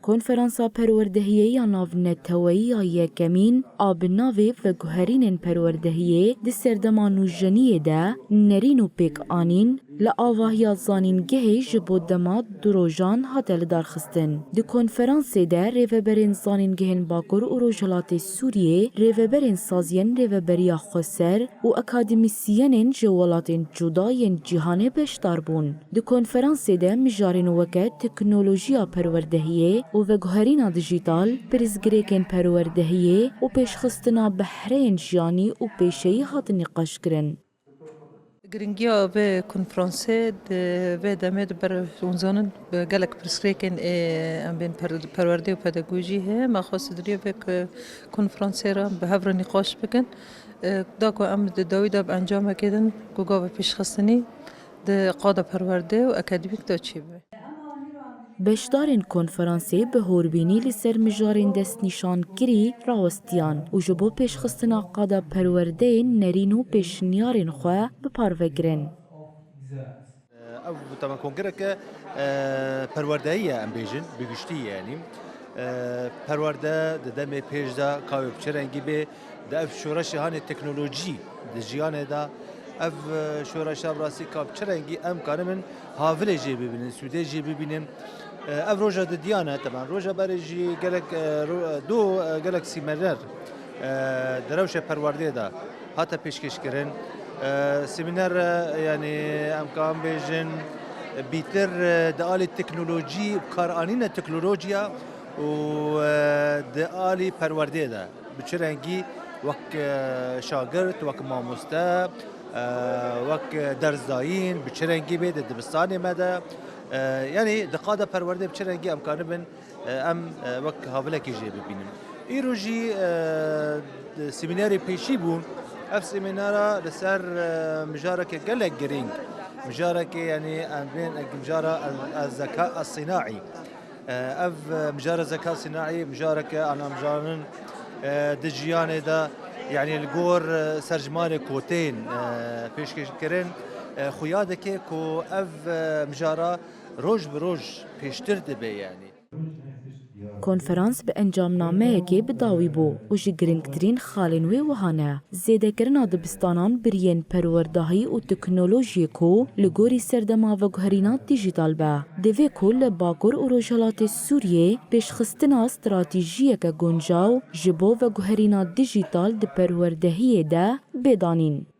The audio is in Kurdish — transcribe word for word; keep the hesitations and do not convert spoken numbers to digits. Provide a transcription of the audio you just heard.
Konferansa Perwerdehiyê ya Navneteweyî ya yekemîn a bi navê Veguherînên Perwerdehiyê di serdema nûjeniyê de nerîn û pêkanîn li avahiya zanîngehê ji bo dema du rojan hate lidarxistin. Di konferansê de rêveberên zanîngehên Bakur û Rojhilatê Sûriyê, rêveberên saziyên Rêveberiya Xweser û akademîsyenên ji welatên cuda yên cîhanê beşdar bûn. Di konferansê de mijarên weke teknolojiya perwerdehiyê û veguherîna dijîtal, pirsgirêkên perwerdehiyê û pêşxistina behreyên jiyanî û pêşeyî hatin nîqaşkirin. Giringiya vê konferansê di vê demê di ber hûn zanin bi gelek pirsgirêkên ê em bên per-, perwerdê û pedagojî heye. Me xwest di rê vê k-, konferansê re bi hev re nîqaş bikin. E, da ku em di dawî de bi encamekê din ku gava pêşxistinî di qada perwerdê û akademîk de çêbibe. Beşdarên konferansê bi horbînî li ser mijarên destnîşankirî rawestiyan û ji bo pêşxistina qada perwerdeyên nerîn û pêşniyarên xwe bi parve kirin. Ev tema kongreke, e, perwerdeyî ye, em bêjin, bi giştî ye, yanî. E, perwerde di demê pêş de ka wê bi çi rengî bê, di ev şoreşê hanê teknolojî di jiyanê de, ev, e, şoreşa bi rastî ka bi çi rengî em karibin havilê jê bibînin, sûdê jê bibînin. E, ev roja didiyan e, teban roja berê jî gelek, e, ro-, e, do, e, gelek sîmener, e, di rewşa perwerdê de hate pêşkêşkirin. E, sîmîner, e, yanî em kan bêjin, bîtir, e, di alî teknolojî, karanîna teknolojiya û, e, di alî perwerdê de bi çi rengî wek, e, şagirt, wek mamoste, e, wek derzdayîn, bi çi rengî bê di dibistanê me de, e, yanî di qada perwerdê bi çi rengî em karibin, e, em, e, wek havilekê jê bibînin. Îro jî, e, sîmînerê pêşî bûn. Ev sîmînera li ser, e, mijareke gelek girîng, mijarekê, yanî em bên mijara el-, el-zeka el-sînaî. E, ev, e, mijara zeka sînaî mijareke, ana mijarin, e, di jiyanê de, yanî li gor, e, serjimarê koteyên, e, pêşkêşkirin, e, xuya dike ku ev, e, mijara roj bi roj pêştir dibe, yanî. Konferans bi encamnameyekê bi dawî bû û ji giringtirîn xalên wê wiha ne: zêdekirina dibistanan bi riyên perwerdahî û teknolojiyê ku li gorî serdema veguherîna dijîtal be. Divê ku li Bakur û Rojhilatê Sûriyê pêşxistina stratejiyeke guncaw ji bo veguherîna dijîtal di perwerdehiyê de bê danîn.